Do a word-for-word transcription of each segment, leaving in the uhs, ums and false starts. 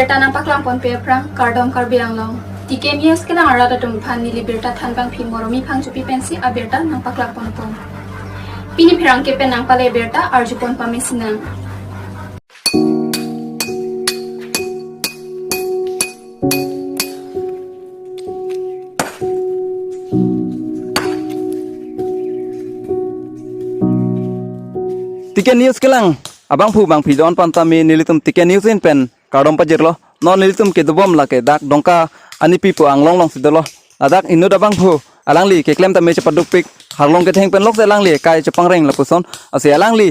Birta nangpaklangponpe aphrang kardom Karbi Anglong. T K News kelang arat atum aphan neli birta thanbangpi Moromi Phangchopi pensi abirta nangpaklangponpo. Pini pherangke pen nangpale birta arjupon pamesinang. T K News kelang abangphu bangphi don pantame nelitum T K News ahin pen kardom pajirlo. Non nelitum kedobom lake dak Dongka anipi pu anglong alongsi dolo. Ladak inut abangphu alangli keklem tame chepadukpik, arlong ketheng pen lokse alangli kai chepangreng lapuson. Lasi alangli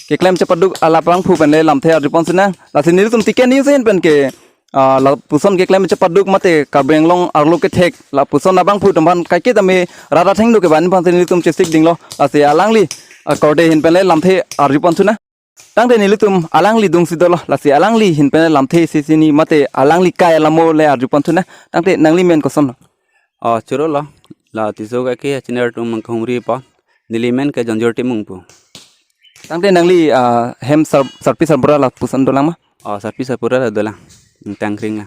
keklem chepaduk alabangphu pen le lamthe arjuponsinang. Lasi nelitum T K News ahin pen ke ah, lapuson keklem chepaduk mate Karbi Anglong arlo kethek lapuson abangphu atum aphan kaiketa me rara thengno kevan aphan si nelitum chesik dinglo. Lasi alangli, ah, korte ahin pen le lamthe arjuponsinang. Tangte nelitum alangli dungsi dolo, lasi alangli ahin pen le lamthe isi sini mate alangli kai alamo le arjuponsinang. Tangte nangli men kosonlo? Oh, churolo. La Tisso Kaike channel atum nangkahumri po. Neli men ke Jonjor Timung pu. Tangte nangli, ah, hem sar-, sarpi sarbura lapuson dolang ma? Oh, sarpi sarbura la dolang. Tangkring la.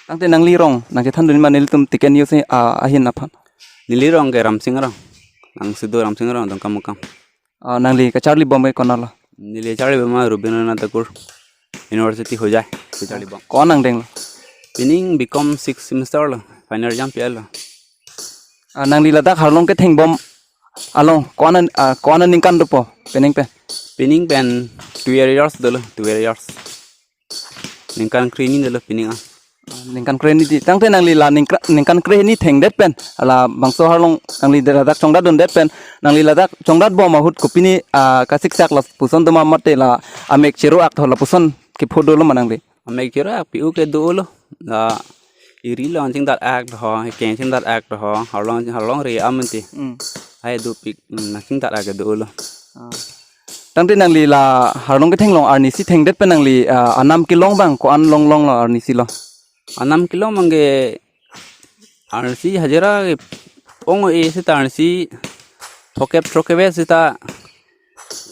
Tangte nangli rong nangchethan dun ma nelitum T K News, ah, ahin aphan? Neli rong ke Ramsing Rong. Nangsido Ramsing Rong Dongkamukam. Ah, nangli kacharli bom ke konatlo? Neli charli bom ma Rabindranath Tagore University Hojai. Kacharli bom. Ko-an nangdenglo? Pining B Com six semester lo. Final exam pialo. Ah, nangli ladak arlong ketheng bom along ko-an, ah, ko-an aningkan dopo pining pen? Pining pen two years dolo, two years. Ningkan krehini dolo pining ah. Ah, ningkan krehini di. Tangte nangli la ningkra-, ningkan krehini thengdet pen labangso arlong nangli ladak chongdat dundet pen, nangli ladak chongdat bom ahut kopine, ah, kasiksak lapuson do ma mate la amek chero-ak tho lapuson kepho dolo ma nangli? Amek chero-ak pi-u ke dolo. La eri along chingdat-ak tho, keng chingdat-ak tho, arlong, arlong re amonit. Hmm. Ai dopik, hmm, nangchingdat-ak ke dolo. Ah. Tangte nangli la arlong ketheng along arnisi thengdet pen nangli, ah, anam kelong abang ko-an longlonglo arnisi lo? Anam kelong abang ke arnisi hajira ke ong-e seta arnisi phokep throkep seta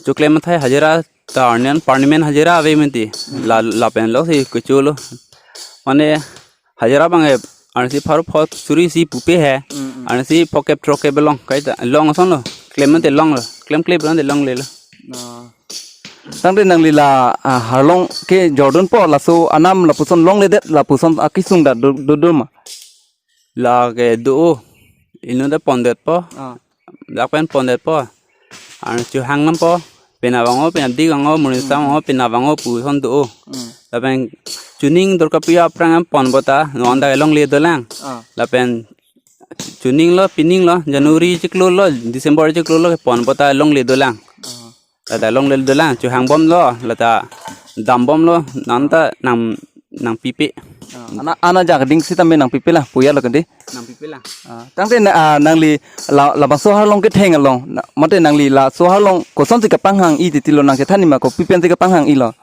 choklem athai hajira ta arni an permanent hajira ave menti. La, lapen loksi kecholo. Mane hajira abang ke arnisi pharo pho suri isi pupe he. Mm, mm. Arnisi phokep throkep along kaita long asonlo. Klem menti longlo. Klem klep menti longlelo. Ah. Tangte nangli la, ah, arlong kejordunpo laso anam lapuson longledet lapuson akesung ta do, do, do ma? La ke do-o. Inut ta pondetpo. Ah. Dak pen pondetpo. Arni chohang nampo. Penap vang-o, penapdik vang-o, murinsam vang-o, penap vang-o pu ason do-o. Hmm. Lapen chuning Durga Puja aphrang ponpo ta, non ta longle dolang. Ah. Lapen chuninglo, pininglo, January chiklo lo, December chiklo lo ponpo ta longle dolang. Ah. Lata longle dolang, chohang bomlo, lata dam bomlo, non ta nang, nangpipe. Ah, ana, ana jak ding sitame nangpipe la, puya lo kedi. Nangpipe la. Ah, tangte na, ah, nangli la, labangso arlong ketheng along, na, mate nangli laso arlong kosonsi kapanghang-i titilo nangchethan ma kopi pensi kapanghang-ilo?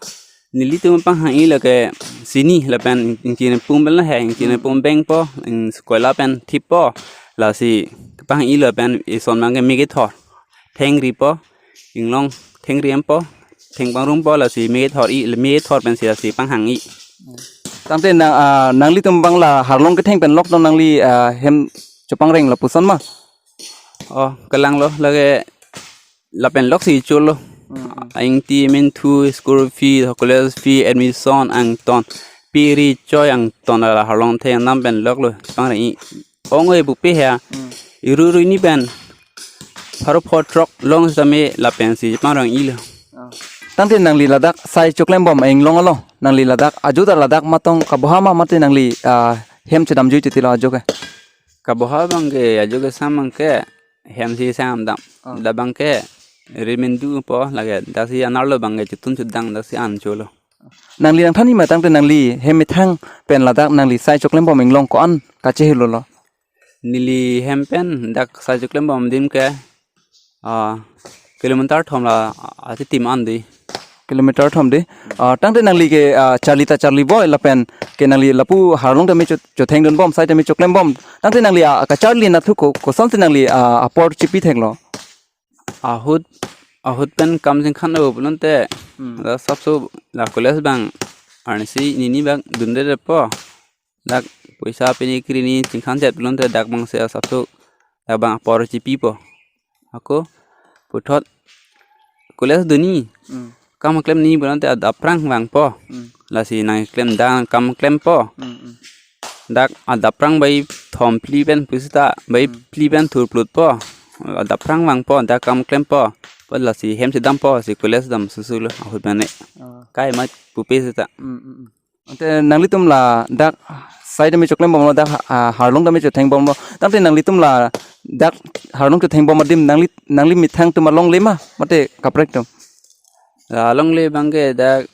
Nelitum panghang-i lake sini lapen ingchin pum pen la he, ingchin pum bengpo, ing koila pen thippo, lasi kapanghang-i lapen ison abang ke me kethor. Thengripo, inglong thengri empo, thengpangrumpo lasi me kethor-i, me kethor pensi lasi panghang-i. Tangte nang, ah, nanglitum abang la arlong ketheng pen lok tong nangli, ah, hem chopangreng lapuson ma? Oh, kelanglo lake lapen loksi cholo. Hmm, hmm. Aingti amenthu, school fee, college fee, admission angton, piri choi angton la arlong theng nam pen loklo chopangreng-i. Ong-e pupe he. Hmm. Iru ru ni pen pharo pho throk long sitame lapensi chopangreng-ilo. Ah. Tangte nangli ladak sai choklem bom inglong along, nangli ladak ajo ta ladak matong kaboha ma mate nangli, ah, hem chedamjui titilo ajo ke? Kaboha abang ke ajo kesam abang ke hem si sam dam. Ah. Labang ke rimindupo lake daksi anarlo abang ke chutun chudang daksi an cholo. Nangli nangthan-i ma tangte nangli hem methang pen ladak nangli sai choklem bom inglong ko-an kachehelo lo? Neli hem pen dak sai choklem bom adim ke, ah, kilometer thom la, ah, ati tim an di. Kilometer thom di. Ah, tangte nangli ke, ah, charli ta charli boi lapen ke nangli lapu arlong tame cho-, chotheng dun bom, sai tame choklem bom. Tangte nangli, ah, kacharli nathu ko, kosonsi nangli, ah, apor chipi theklo? Ahut, ahut pen kam jingkhan o pulote, hmm, la sapso la college abang arnisi nini bak dunde po. Dak poisa pini kiri ni chingkhan chet pulote dak bang se asapso dak bang apor chipipo. Ako puthot college dunji. Hmm. Kam klem ni pulote adap aphrang vangpo. Hmm. Lasi nangklem dak kam klempo. Hmm, hmm. Dak adap aphrang bai thom phli pen pusita bai Hmm. phli pen thurplutpo. Adap aphrang vangpo dak kam klempo. Pu lasi hem si dampo si college dam susu lo ahut mane. Ah. Kai mat pupe sita. Hmm, hmm, hmm. Ante nanglitum la dak sai tame choklem bomlo dak, ah, harlong tame chotheng bomlo. Tangte nanglitum la dak harlong chotheng bom adim nangli, nangli methang atum alongle ma mate kaprek atum? La alongle abangke dak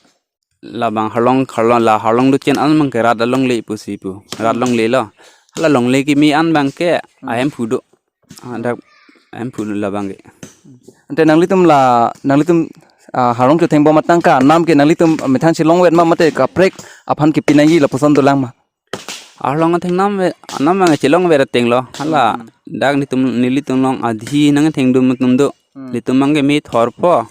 labang harlong, harlong la harlong duchen an abangke rat alongle pusi pu. Rat longle lo. La longle kimi an abangke ahemphu do. Ah, dak ahemphu labangke. Ante nanglitum la, nanglitum, ah, harlong chotheng bom atangka anam ke nanglitum methang si longvet ma mate kaprek aphan kepi nangji lapuson dolang ma? Harlong atheng nam ve, anam abangke chelongvet ateng lo. Hala Hmm. dak netum nelitum along adhi nangthengdun atum do. Hmm. Netum abangke me thorpo,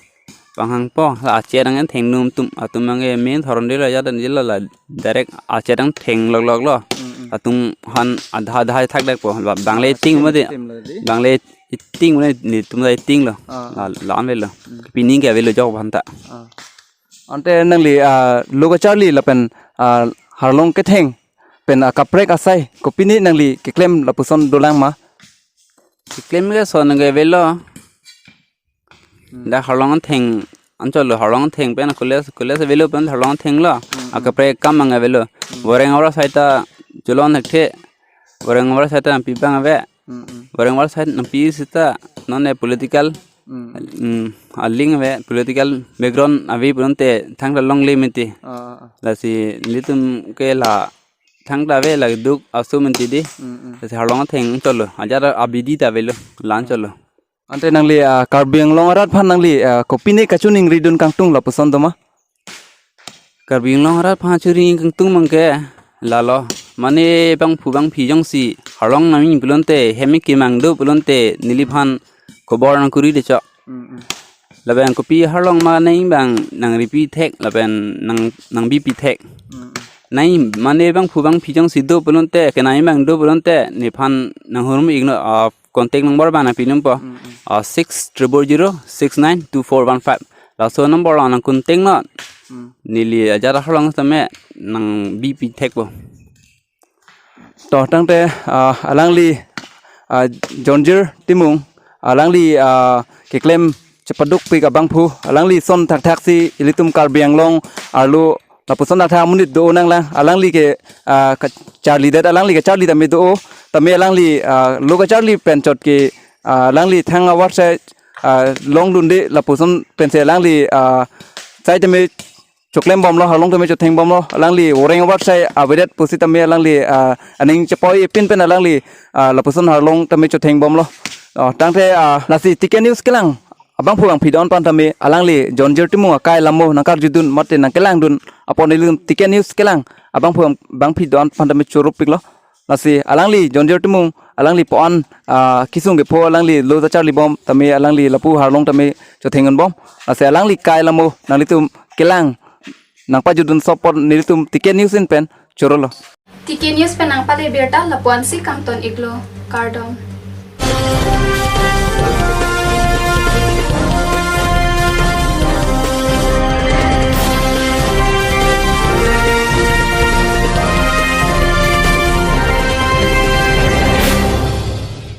panghangpo, la ache nangthengdun atum, atum abangke me thor-un-e lo, ajat an jilo la direct ache nangtheng loklok lo. Hmm, hmm. Atum han adha adha thakdakpo. Ba-, bangle Ah, ting ting, mate. Ting lo di. Bangle ting mate netum la ting lo. Ah. La, la-an avelo. Hmm. Pining ke avelo jok bhanta. Ah. Ante nangli, ah, lo kacharli lapen, ah, harlong ketheng pen, ah, kaprek asai kopine nangli keklem lapuson dolang ma? Keklem ke son ke avelo. Hmm. Dak harlong theng anchot lo, harlong theng pen college, college avelo pen harlong theng lo. Hmm, hmm. Akaprek kam abang avelo. Hmm. Boreng avar asai ta cholon thekthe. Boreng avar asai ta nangpi abang ave. Hmm, hmm. Boreng avar asai nangpi sita non e political. Hmm. Hmm, aling ave, political background ave pulote thangta longle mati. Ah, ah, ah. Lasi netum ke la thangta ave la duk asu mati di. Hmm, hmm. Lasi harlong theng cholo. Ajat abidi ta avelo, la-an cholo. Ante nangli, ah, Karbi Anglong arat aphan nangli, ah, kopine kachiningridun kangtung lapuson do ma? Karbi Anglong arat aphan chiningri kangtung abangke lalo. Mane bangphu bangphi jongsi harlong nangji pulote hem kemang do pulote neliphan khobor nangkuri de chok. Mm, mm. Lapen kopi harlong ma nangji abang nangripi thek lapen nang, nangbipi thek. Mm, mm. Nangji mane bangphu bangphi jongsi do pulote kenangji abang do pulote nephan nanghurmu iknon, ah, contact number abang nangpinumpo. Mm, mm. Ah, six triple zero six nine two four one five. Laso number along nang contact non. Mm. Neli ajat harlong tame nangbipi thekpo. To tangte, ah, alangli, ah, Jonjir Timung, alangli, ah, keklem chepadukpik abangphu, alangli son thakthak si ilitum Karbi Anglong arlo lapuson athak amonit do nanglang, alangli ke, ah, kacharlidet, alangli kacharli tame do, tame alangli, ah, lo kacharli pen chot ke, ah, alangli thang avarsai, ah, longdunde lapuson pensi alangli, ah, sai tame choklem bomlo, harlong tame chotheng bomlo, alangli boreng avarsai avedet pusitame alangli, ah, aning chepoi ipin pen alangli, ah, lapuson harlong tame chotheng bomlo. Oh, tangte, ah, lasi T K News kelang abangphu bangphi do-an aphan tame alangli Jonjir Timung akai lamo nangkarjudun mate nangkelangdun apot nelitum T K News kelang abangphu bang, bangphi do-an aphan tame choro piklo. Lasi alangli Jonjir Timung alangli po-an, ah, kesung kepho alangli lo ta charli bom tame alangli lapu harlong tame chotheng un bom. Lasi alangli kai lamo nanglitum kelang nangpajudun sopot nelitum T K News in pen chorolo. T K News pen nangpale birta lapu-ansi kangton iklo. Kardom.